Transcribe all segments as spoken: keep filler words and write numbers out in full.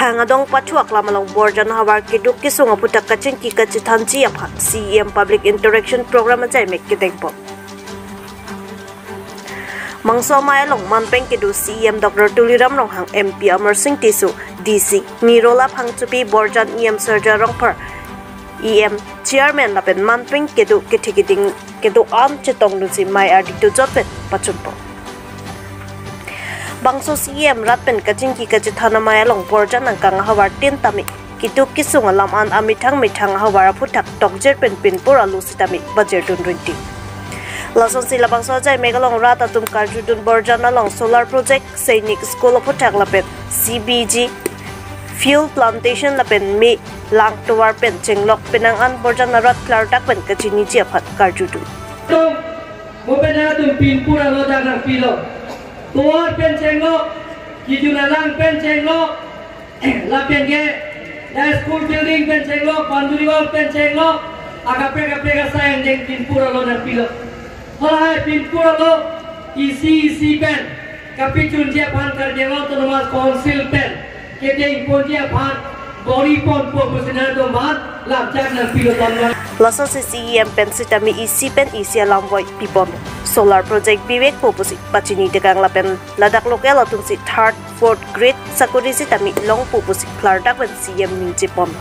Kangkang adong pathu aklam along Borjan ahavar keduk kesung aphuthak kachingki kachethanji aphan C E M Public Interaction Program ajai mek kedengpo. Bangso amei along manpeng kedo C E M Doctor Tuliram Ronghang, M P Amarsing Tisso, D C Nirola Phangchopi, Borjan E M Serja Rongphar, E M Chairman lapen manpeng kedo kethe keding kedo-an chetongdunsi mei ardi dojot pen pachunpo. Bangso C E M rat pen kachingki kachethan amei along Borjan angkang ahavar tin tame keduk kesung alam an amethang methang ahavar aphuthak tokjir pen pinpur alo sitame bajirdun rinti. Lasonsi labangso ajai mek along rat atum karjudun Borjan along solar project, Sainik School aphuthak lapen C B G, fuel plantation lapen me lang tovar pen chenglok penang an Borjan arat klardak pen kachiniji aphan karjudun. Tum, mo pen atum pinpur alo dak nangpilo. Tovar pen chenglok, kijun alang pen chenglok, lapen ke, ya school building pen chenglok, boundary wall pen chenglok, akaprek kaprek asai angdeng pinpur alo nangpilo. Halahai pinpur alo isi isi pen kapachunji aphan Karbi Anglong Autonomous Council pen kedengponji aphan bor-iponpo pusi nangtum aphan lamchak nangpilo tonma. Lasonsi C E M pen sitame isi pen isi alam voi pipon. Solar project bivekpo pusi pachini tekang lapen ladak local atumsi third, fourth grade sakori sitame longpo pusi klardak pen C E M ningjepon.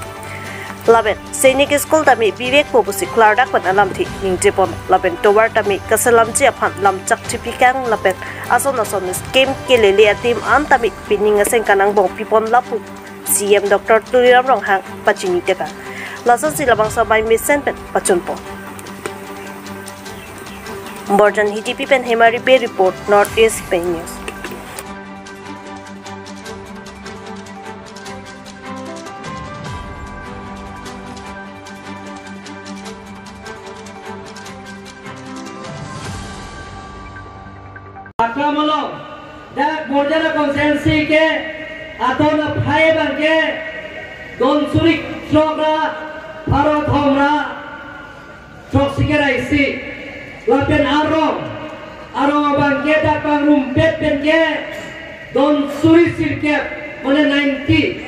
Lapen Sainik School tame bivekpo pusi klardak pen alamthe ningjepon. Lapen tovar tame kaselamji aphan lamchak chipikang lapen ason ason scheme kelele adim an tame pining asengkan angbong pipon lapu C E M Doctor Tuliram Ronghang pachini tekang. Lasonsi labangso amei mesen pen pachunpo. Borjan Hidipi pen Hemari Bey report, North East Pei News. Aklam along, dak Borjan constituency ke aton aphai abang ke don suri throk ra pharo thom ra throksi kre ra isi. Lapen arong, arong abang ke dak pangrumpet pen ke don suri sirkep, mane ninety,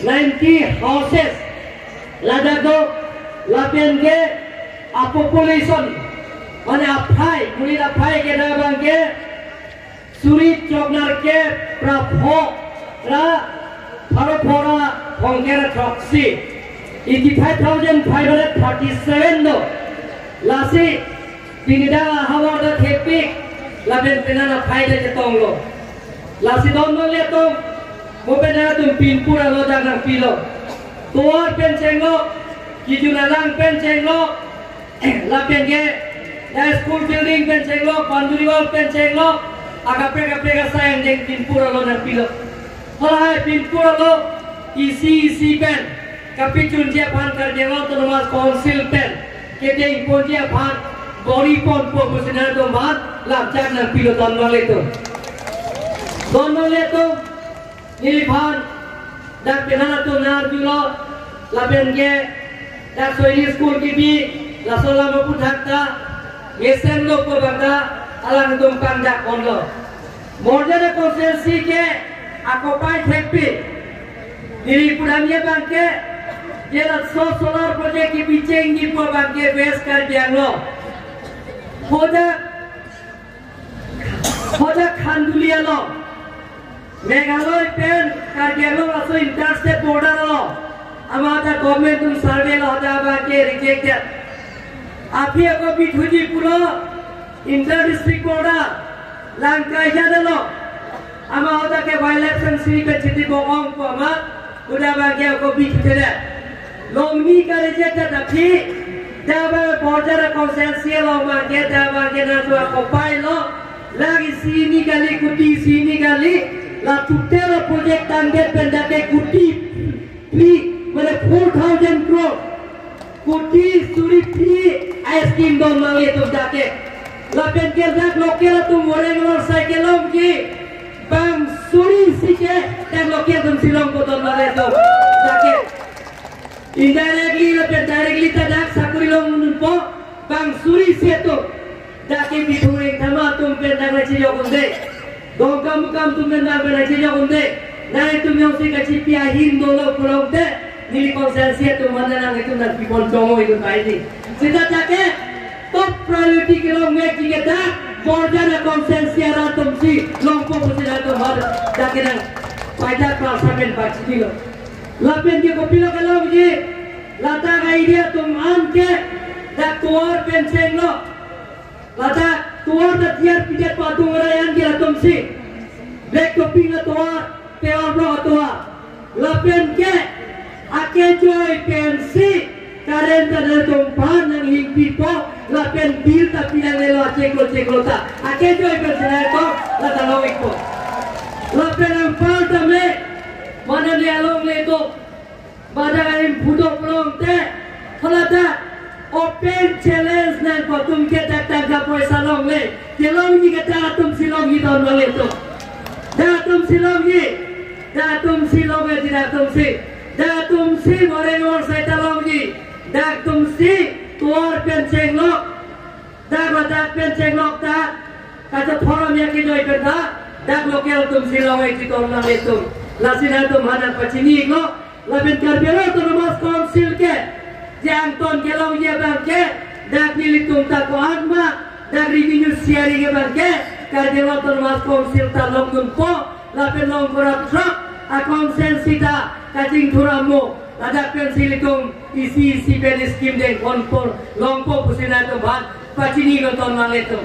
ninety houses ladak do. Lapen ke a population, mane aphai, monit aphai ke dak abang ke suri throk nerkep ra pho ra pharo pho ra thomkep ra throksi. Eighty-five thousand five hundred thirty-seven do. Lasi pini dak ahavar ta thepik, lapen penang aphai ta chetonglo. Lasi don don le atum, mo penang atum pinpur alo dak nangpilo. Tovar pen chenglok, kijun alang pen chenglok, lapen ke, ya school building pen chenglok, boundary wall pen chenglok, akaprek kaprek asai angdeng pinpur alo nangpilo. Halahai pinpur alo isi isi pen kapachunji aphan Karbi Anglong Autonomous Council pen kedengponji aphan bor-iponpo pusi nangtum aphan lamchak nangpilo tonma le atum. Tonma le atum. Neliphan dak penang atum nang arjulo, lapen ke dak Sainik School kebi, laso alam aphuthak ta mesenlo pu abang ta alangtum pangdak ponlo. Borjan constituency ke akopai thekpi. Neli pudamji abang ke, je laso solar project kebi chengji pu abang ke West Karbi Anglong. Hoja Hoja Khanduli along, Meghalaya pen Karbi Anglong laso interstate border along, amat ta government atum survey lo, hoja abang ke rejected. Aphi ako bithuji pulo inter district border, Langkaijat along, amat hoja ke wildlife sanctuary pen chiti bong-ong pu amat, hoja abang ke ako bithuthedet. Longni ka rejected aphi, dak abang Borjan constituency along abang ke, dak abang ke nangso akopai lo, lakh isi hini kali, kuti isi hini kali, la total project tangdet pen dak ke kuti phli, mane four thousand crore, kuti suri phli a scheme don abang le atum dak ke. Lapen ke dak local atum orang lor sai kelongji, bang suri isi ke, dak local atum si longpo don abang le atum dak ke. Indirectly lapen directly ta dak sakori longdunpo, bang suri isi atum. Dak ke Bithung Rengthama atum pen dak nangchejok un-e. Dongkamukam atum pen dak nangchejok un-e. Nangtum jongsi kachipi ahin dolo pulote, neli constituency atum mana nangtum nangpipon chongo itum kaini. Seta ta ke top priority kelong me kike ta, Borjan a constituency arat atumsi longpo pusi nangtum har ta ke nang paida klar saben bachini lo. Lapen ke kopilo kelongji, lata ka idea atum an ke, dak tovar pen chenglo. Ladak tovar ta tiar pidet padung rayan ke atumsi. Black topping atovar, tovar block atovar. Lapen ke, akejoi pensi, current ta nangtum aphan nanghingpipo, lapen bill ta pinangnelo cheklo cheklo ta. Akejoi pensi nangtum, lata long-ikpo. Lapen anpar tame, mana ni along leto. Badak arim phudo pulote, hala ta open challenge nangpo atum ke dak tangka poisa longle. Kelongji ke dak atumsi longji ton longle to. Dak atumsi longji. Dak atumsi longji, dak atumsi. Dak atumsi moreng or sai ta longji. Dak atumsi tovar pen chenglok. Dak ladak pen chenglok ta, kata thoram ya kejoi pen ta, dak local atumsi longji ton longle to. Lasi nangtum aphan nangpachini-iklo, lapen Karbi Anglong Autonomous Council ke, jangton kelongji abang ke, dak nelitum ta ko-an ma, dak revenue sharing abang ke, Karbi Anglong Autonomous Council ta longdunpo, lapen long korat throk, a constituency ta, kachingthur amo, ladak pensi ilitum, isi isi pen scheme dengponpo, longpo pusi nangtum aphan, pachini-iklo ton longle to.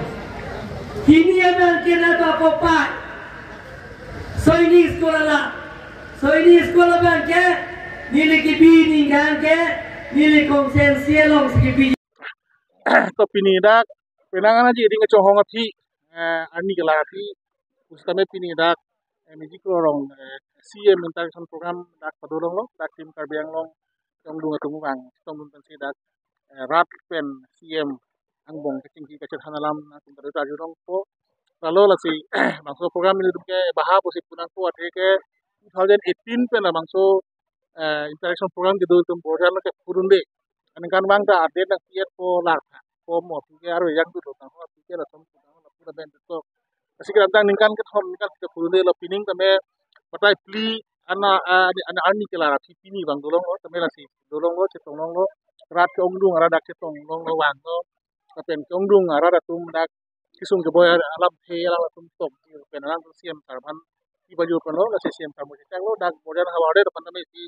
Hini abang ke nangtum akopai. Sainik School alam. Sainik School abang ke, neli kebi ningkan ke, neli constituency alongsi kebi. To pini dak, penang anaji ding chonghong athi, eh, arni kelar athi, pusitame pini dak, eh, Meji Kro arong, eh, C M interaction program dak pado longlo, dak Team Karbi Anglong, chongdung atum vang, chongdung pensi dak, eh, rat pen C M angbong kachingki kachethan alam, atum tadi ta arjulongpo. Lalo lasi, bangso program ilitum ke baha pusi punangpo athe ke two thousand eighteen pen labangso, eh, interaction program kedo itum Borjan lo ke phurunde. Aningkan vang ta update nangpi-etpo lar tha. Kom mo aphi ke aro yang tu lo tang ho aphi ke latum tu tang ho lapu laben tu. Lasi kedamtang ningkan kethom ningkan kethom phurundelo, pining tame batai phli ana, ah, ani, ana arni kelar athi pini vang dolonglo, tame lasi dolonglo, chetong longlo, rat ke-ongdung arat dak chetong longlo vanglo, lapen ke-ongdung arat atum dak kesung keboi alamthe alam atum tokji pen alang C M sir aphan kepajirponlo, lasi C M sir mo chechaklo, dak Borjan havar det aphan tame si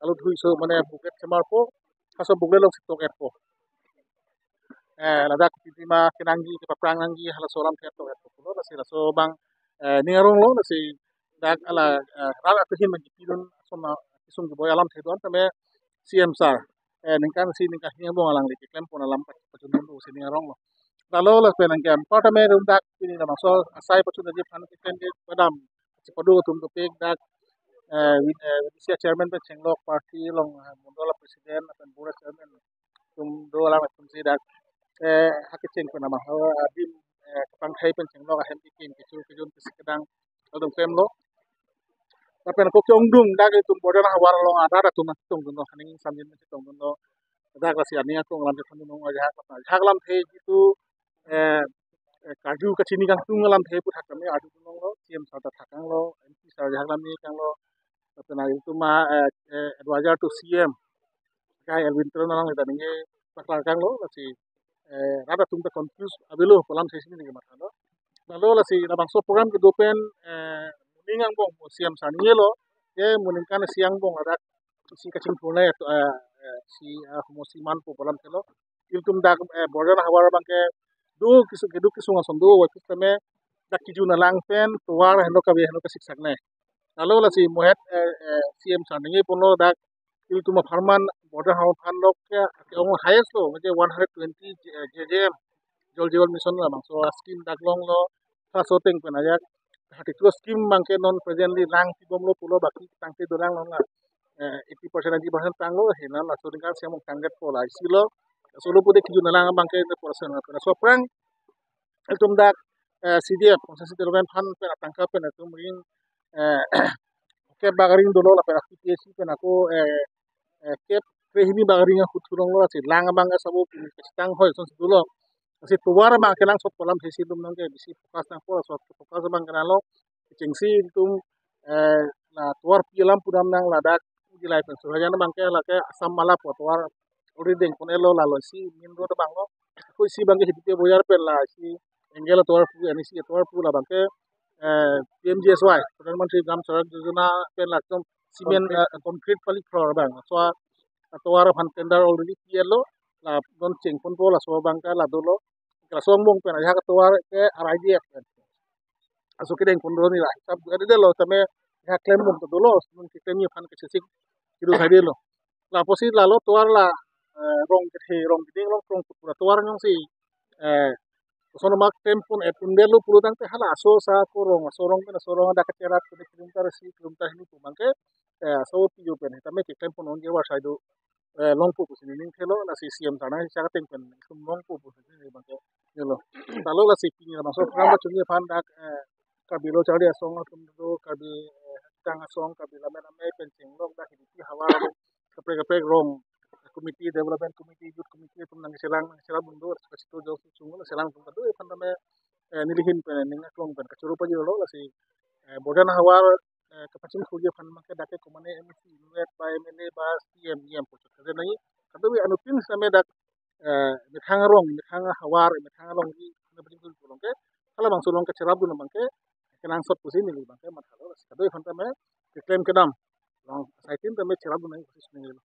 alu dhui so mane booklet chemarpo, halaso booklet alongsi tok-etpo. Eh, ladak kepima kenangji, kepaprang nangji, halaso alamthe tok-etpo pulo, lasi laso abang, eh, ning aronglo, lasi dak ala, eh, rat atum ahin nangkepidun, asoma kesung keboi alamthe do-an tame C M sir, eh, ningkan isi ningkan hini angbong alangli keklempon alam pachundunpo pusi ning aronglo. Lalo lapen anke anpar tame rum dak pini labangso asai pachunji aphan keklem ke padam chepado atum topik dak, eh, V D C chairman pen chenglok, party along, eh, mondol president lapen bura chairman atum do alam atumsi dak, eh, hakecheng pen ama ho adim, eh, kepangthai pen chenglok, ahem kekim kecho kejun kisi kedang atum klemlo. Lapen ako ke-ongdung dak itum Borjan havar along arat atum chetongdunlo, haning samjin chetongdunlo. Dak lasi ani akong alam chetongdunlo, ajahak alamthe jitu, eh, eh, karju kachini kangtung alamthe aputhak tame arjulonglo, C M sir ta thakanglo, M P sir ajahak alam ni kanglo, lapen itum a, eh, eh, advisor to C M, Kai Elwin Teron along ita ningje paklar kanglo, lasi, eh, rat atum ta confuse avelo pu alamthe si neli mathalo. Lalo lasi labangso program kedo pen, eh, moning angbong C M sir ningjelo, ke moning kan si angbong ladak si kachingthur nai, eh, eh, si, eh, homosi manpo pu alamthelo. Ilitum dak, eh, Borjan havar abang ke do kesung, kedo kesung ason do, waktu tame dak kejun alang pen tovar heno kave heno kasiksak nai. Lalo lasi mohet, eh, eh, C M sir ningjeponlo dak ilitum apharman Borjan havar aphan lok ke, ke-ong highest lo, maje one hundred twenty J-, eh, J J M, Jal Jeevan Mission labangso scheme dak longlo, halaso ateng pen ajak thirty-two scheme abang ke non presently langpibomlo pulo, baki tangte dolang longlo. Eh, eighty percent, ninety percent tanglo, hena laso ningkan si among tangdetpo la isi lo. Solo pude kejun alang abang ke percent, laso aphrang itum dak, eh, C D F, Constituency Development Fund pen atangka pen itum ring, eh, kep bak aring dolo lapen aku P S C pen ako, eh, eh, kep krehini bak aring ahut thulonglo, lasi lang abang ke sabo pini kachetang hoi asonsi dolo. Lasi tovar abang ke langsot pu alamthe si itum nangke bisi focus nangpo, laso focus abang ke nanglo, kechengsi itum, eh, la tovar pi alam pudam nang ladak uji lai pen surhajan abang ke lake Assam Mala pu tovar already dengpon-etlo, lalo si main road abang lo. Ako isi abang ke Hidipi Bojar pen la isi Engel tovar pu, N E C tovar pu labang ke eh, P M G S Y, Pradhan Mantri Gram Sadak Yojana pen latum cement, eh, concrete palik crore abang. So atovar aphan tender already pi-etlo, la non chengponpo, laso abang ke la dolo. Laso angbong pen ajahak atovar ke R I D F pen. Laso kedengpon dolo ni la hisap dua de lo, tame ajahak klembom ta dolo, non keklem aphan ke sisik kiru khai de lo. Lapusi lalo tovar la eh, rong kethe, rong keding, rong krong pura tovar jongsi eh, osonomak klempon-et un-edetlo pulo tangte hala aso aso ako rong, aso rong pen aso rong adak kacherap kede kilometer isi, kilometer hini pu abang ke eh, aso piyo pen tame keklempon-onji avarsai do eh, longpo pusi ning thelo, lasi C M sar nangchak ateng pen longpo pusi ning abang ke, ye lo. Lalo lasi pini labangso program pachunji aphan dak eh, Karbi Lo Charli Asong atum do, Karbi eh, Tang Asong, Karbi Lammet Amei pen chenglok dak Hidipi havar kaprek kaprek rong committee, development committee, youth committee atum nangchelang, nangcherapdun do, kachito jok chungo nangchelang atum do, aphan tame eh, nelihin pen ning aklong pen kachoro pajirlo, lasi eh, Bojan havar eh, kapachingthurji aphan abang ke dak ke komane M A C, invited by M L A ba C M, E M pu chot kade nai, kado anuttin same dak eh, methang arong, methang havar, methang alongri, na bring dun pulo ke, halabangso along kacherapdun abang ke kenangsot pusi neli abang ke mathalo, lasi kado aphan tame keklem kedam along asaitin tame cherapdun nai pusi ning lo.